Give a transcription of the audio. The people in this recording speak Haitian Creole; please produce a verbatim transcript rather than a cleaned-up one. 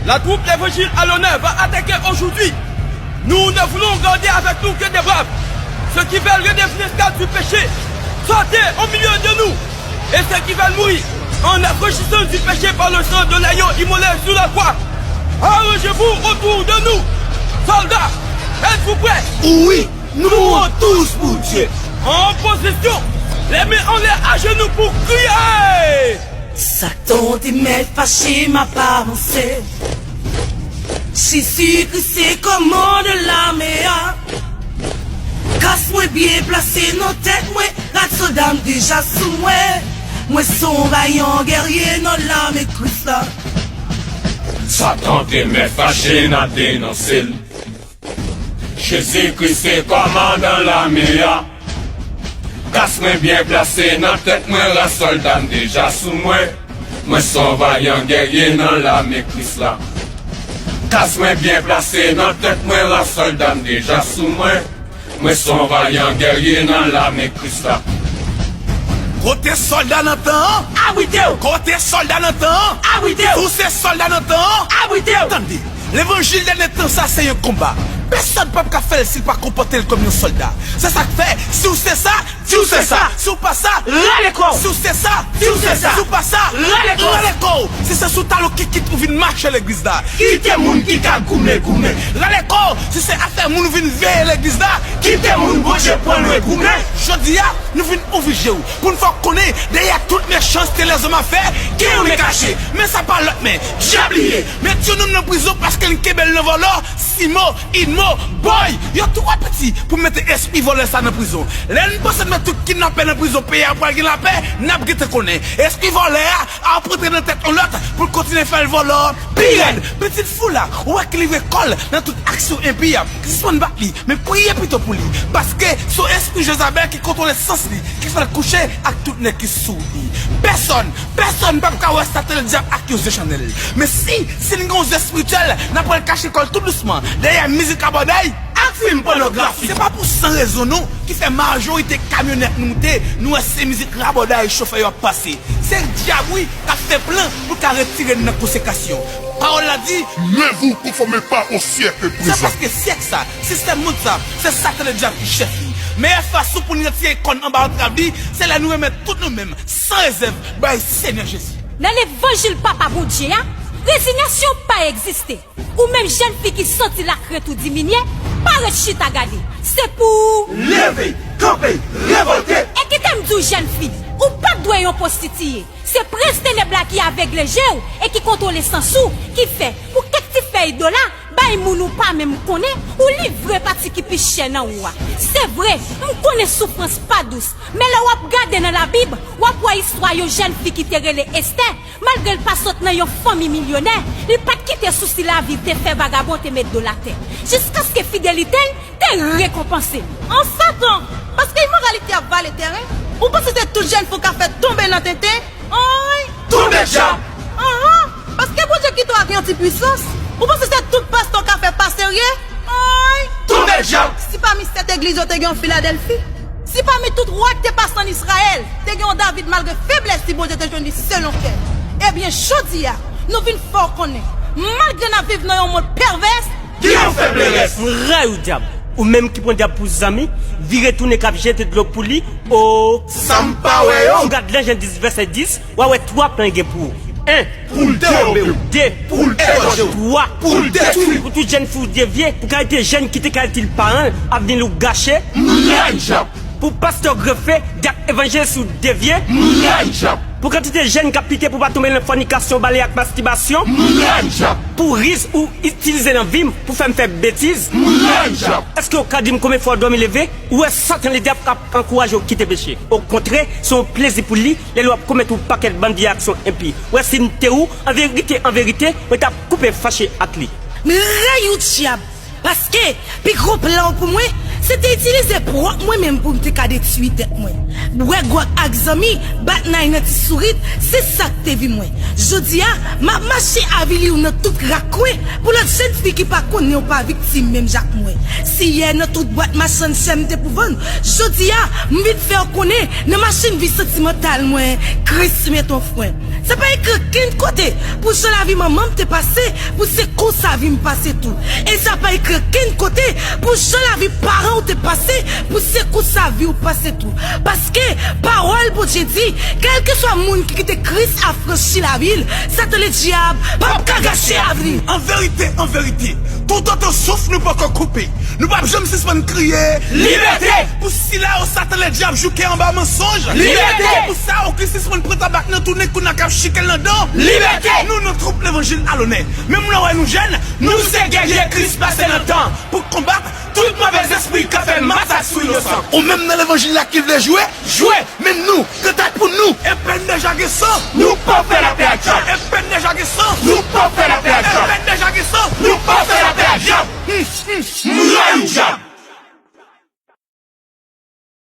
La troupe L'Évangile à l'honneur va attaquer aujourd'hui. Nous ne voulons garder avec nous que des braves, ceux qui veulent redevenir esclaves du péché. Sortez au milieu de nous, et ceux qui veulent mourir en affranchissant du péché par le sang de l'agneau immolé sur la croix. Arrangez-vous autour de nous. Soldats, êtes-vous prêts? Oui, nous mourons tous pour Dieu. En position, les mains en l'air, à genoux pour crier. Satan te mèt fache, m ap avanse. Jezi Kris se kòmandan lame a. Kas mwen byen plase nan tèt mwen, rad sòlda m deja sou mwen. Mwen se yon vayan gèrye nan lame Kris la. Satan te mèt fache, n a denonse l. Jezi Kris se kòmandan lame a. Kas mwen byen plase nan tèt mwen, rad sòlda m deja sou mwen. Mwen se yon vayan gèrye nan lame Kris la. Kas mwen byen plase nan tèt mwen, rad sòlda m deja sou mwen. Mwen se yon vayan gèrye nan lame Kris la. Kote sòlda nan tan an? Abrite w! Kote sòlda nan tan an? Abrite w! Si w se sòlda nan tan an? Abrite w! Tande, levanjil dènye tan sa se yon konba. Pèsòn p ap ka fè l si l pa konpòte l kòm yon sòlda. Se sa k fè, si w se sa, di w se sa. Si w pa sa, rale kò w. Si w se sa, di w se sa. Si w pa sa, rale kò w. Rale kò w. Si se sou talon kikit ou vin mache legliz la, kite moun ki ka goumen goumen. Rale kò w. Si se afè moun ou vin veye legliz la, kite moun Bondye pran lwen goumen. Jodi a, nou vin ouvri je w pou n fè w konnen dèyè tout mechanste lèzòm ap fè, gen yon men kache. Men sa pa lòt men dyab li ye. Met yon nonm nan prizon paske l kenbe l nan vòlò. Simo, Inmo, Boy, yo twò piti pou mete espri vòlè sa nan prizon. Lè n panse n met tout kidnapè nan prizon, peyi a pral gen lapè, n ap gentan konnen. Espri vòlè a ap rantre nan tèt yon lòt pou l kontinye fè l vòlò pi rèd. Pitit fou la, ou wè ki livre kò l nan tout aksyon enpi a, sispann bat li, men priye pito pou li. Paske se yon espri Jezabèl ki kontwole sans li, ki fè l kouche ak tout nèg ki sou li. Pèsòn, pèsòn p ap ka wè Satan Ledyab ak yon zye chanèl. Men si, si n gen yon zye espirityèl, n ap wè l kache kò l tou dousman dèyè mizik rabòday ak fim pònografik. Se pa pou san rezon non ki fè majorite kamyonèt nou moute, nou wè se mizik rabòday chofè yo ap pase. Se dyab wi k ap fè plan pou l ka retire n nan konsekrasyon. Pawòl la di, Ne vous conformez pas au siècle présent. Se paske syèk sa, sistèm mond sa, se Satan Ledyab ki chèf li. Meyè fason pou n retire kò n anba antrav li, se lè nou remèt tout nou menm, san rezèv, bay Senyè Jezi. Nan levanjil Papa Bondye a, rezinyasyon pa egziste. Ou menm jèn fi ki santi lakrent ou diminye, pa ret chita gade. Se pou ou leve, kanpe, revòlte. E kite m di w, jèn fi, ou pa t dwe yon pwostitiye. Se prens tenèb la ki avegle je w e ki kontwole sans ou ki fè, pou kèk ti fèy dola, bay moun ou pa menm konnen, ou livre pati ki pi chè nan ou a. Se vre, m konnen soufrans pa dous, men lè w ap gade nan Labib, w ap wè istwa yon jèn fi ki te rele Estè. Malgre l pa sot nan yon fanmi milyonè, li pa t kite sousi lavi te fè vagabon te met do l atè, jiskaske fidelite l te rekonpanse l. An Satan! Paske imoralite ap vale tèren, ou panse se tout jèn fi w ka fè tonbe nan tenten? Anyn! Tonbe dyab! Anhan! Paske Bondye kite w ak yon ti pwisans, ou panse se tout pastè w ka fè pa serye? Anyn! Tonbe dyab! Si pami sèt egliz yo te gen yon Filadèlfi, si pami tout wa k te pase ann Izrayèl, te gen yon David malgre feblès li, Bondye te jwenn li selon kè l. Ebyen, jodi a, nou vin fè w konnen, malgre n ap viv nan yon mond pèvès, gen yon fèblès. M rayi w, dyab! Ou menm ki pran dyab pou zanmi, vire tounen k ap jete dlo pou li, o. Sa m pa wè yo. Si w gad Jan dis vèsè dis, w a wè twa plan l gen pou ou. En, pou l dewobe w. De, pou l egòje w. Twa, pou l detwi w. Pou tout jèn fi w devye, pou kalite jèn ki te ka itil paran l, avni l ou gache. M rayi dyab! Pou pastè w grefe, dyak evanjelis ou devye. M rayi dyab! Pou kantite jèn k ap pite pou pa tonbe nan fònikasyon, bale ak mastibasyon. M rayi dyab! Pou riz ou itilize nan vi m pou fè m fè betiz. M rayi dyab! Èske w ka di m konbyen fwa w dòmi leve? Ou wè Satan Ledyab k ap ankouraje w kite peche. Okontrè, se yon plezi pou li lè l wè w ap komèt yon pakèt bann vye aksyon enpi. Ou wè, si m te ou, an verite, an verite, mwen t ap koupe fache ak li. M rayi w, dyab! Paske, pi gwo plan w pou mwen, Se te itilize pwòp mwen menm pou m te ka detwi tèt mwen. Bwè gwòg ak zanmi, bat nay nan ti sourit, se sa k te vi mwen. Jodi a, m ap mache avili w nan tout rak kwen pou lòt jèn fi ki pa konnen w pa viktim menm jan ak mwen. Si yè nan tout bwat machann chè m te pou vann, jodi a, m vin fè w konnen nan machin vi santimantal mwen, Kris met yon fren. Sa pa ekri okenn kote pou jan lavi manman m te pase, pou se konsa vi m pase tou. E sa pa ekri okenn kote pou jan lavi paran w te pase, pou se konsa vi w pase tou. Paske pawòl Bondye di, kèlkeswa moun ki kite Kris afranchi lavi l, Satan ledyab p ap ka gache avni. An verite, an verite, toutotan souf nou poko koupe, nou p ap janm sispann kriye libète! Pou sila yo Satan ledyab jouke anba mansonj, libète! Pou sa yo ki sispann pran tabak nan tounen kounye a k ap chike l nan dan, libète! Nou nan twoup Levanjil Alonè. Menm lè w wè nou jèn, nou se gèdye Kris pase nan tan pou konbat tout move zespri k ap fè masak sou inosan. Ou menm nan levanjil la ki vle jwe, jwe! Menm nou, kantat pou nou! Epè n deja gen san, nou p ap fè lapè ak dyab! Epè n deja gen san, nou p ap